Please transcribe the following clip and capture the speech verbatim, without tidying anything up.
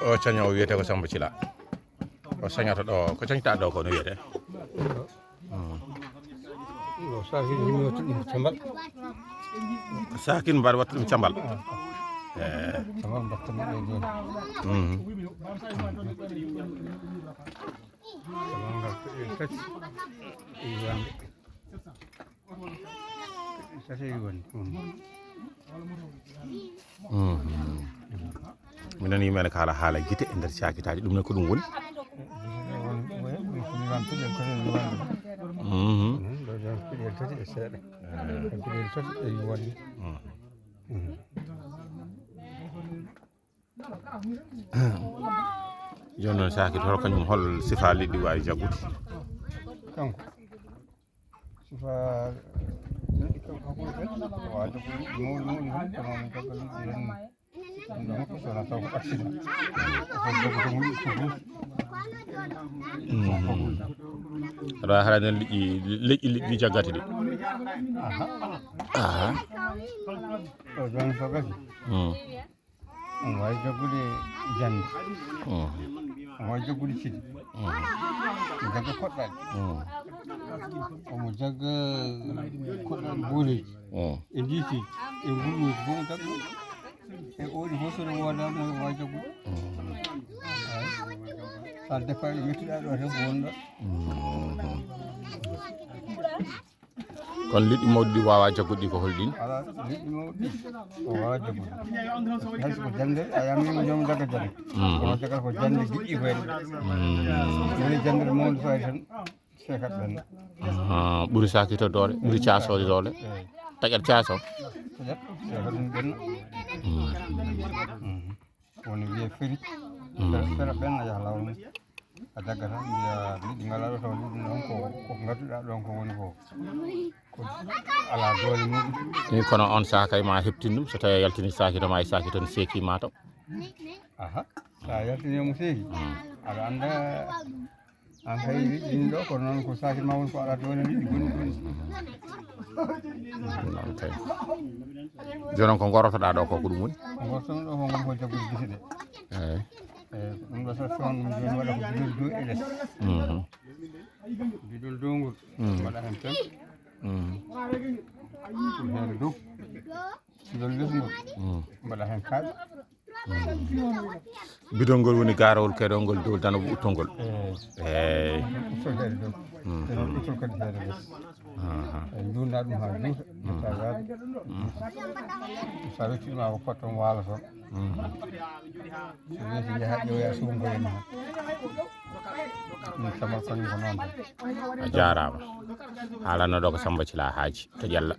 O cañoowo wiyetee ko Samba Thila. O cañata ɗo, ko cañta ɗo ko no wiyetee? No sakin mi watti ɗum cambal. Sakin mbaɗa watta ɗum cambal. Eh. Cambal mbatta mi ɗo joni. Cambal ngal ko ɗen tati. Iwande. Tati iwande. Mi nani yimɓe ne kaala haala gite e nder cakitaaji, ɗum ne ko ɗum woni? Jooni noon, saaki to kañum, hol sifa liɗɗi waawi jaggude? Kanko sifa liɗɗi kam hakkude ɓen, waawi jaggude liɗɗi mawɗi mawɗi tan, kono min jagga liɗɗi tan. Ɗum ɗon fof so wonaa taw ko accident. Ko jaggude mum ɗi fof. Aɗa waawi haalande en liƴƴi, leƴƴi liƴƴi jaggata ɗi? Aha. Ɗo joni so gasi. Omo waawi jaggude jannde. Omo waawi jaggude cidi. Omo jagga koɗɗaaji. Omo jagga koɗɗaaji booleeji. E ndiisiiji, e mburuuji, fof omo jagga. E oɗi fof so ɗum woodaama, omo waawi jaggude. Eyi. So a depart ɗo mettuɗaa ɗo tan ko wonɗo. Kono liɗɗi mawɗi ɗi waawaa jaggude ɗi ko hol ɗin? Alaa, liɗɗi mawɗi ɗi o waawaa jaggude. Hay so ko jannde, a yamii mo joom jagga jannde. Kono jaggal ko jannde giɗɗi ko en. Woni jannde mawnde so ari tan, seekat ɓenna. Ɓuri saakito doole, ɓuri caasoode doole. Taƴat caaso. Taƴat, seekat ɗum ɓenna. Woni wiyee feri. Fera ɓenna yaha laawol mum. A jaggataa mbiya liɗɗi ngalaa ɗo taw liɗɗi noon ko ko ngadduɗaa ɗoon ko woni ko. Ko alaa doole muɗum. Ni kono on saha kay ma heptin ɗum so tawi a yaltini saaki to ma e saaki to ne seeki ma to. Aha. Sa yaltini mo seeki. Aɗa annda an kay liɗɗi ɗin ɗo kono noon ko saaki ma woni ko alaa doole liɗɗi goni goni. Noon kay. Jooni noon ko ngorotoɗaa ɗo ko ko ɗum woni? Ko ngortomi ɗo ko ngam ko jaggude gite ɗe. Eyi. Eyi, ko ɗum ɗo sax soon ɗum jooni waɗa ko bidol dow e les. Bidol dow ngol. Waɗa heen tan. Ɗum heen dow. Bidol les ngol. Mbaɗa heen kaaƴe. Bidol ngol woni gaarowol keɗol ngol dow dano uttol ngol. Eyi. Uttol heede dow. Uttol kadi heede les. Eyi, nduunda ɗum haa juuta. Ƴetta yaade. So a ruttiima ko potton waalo toon. So weeti yaha ƴeewoya suum ko woni heen. Ɗum camal kañum ko noon tan. A jaaraama. Haalanno ɗo ko Samba Thila Haaji to Ƴalla.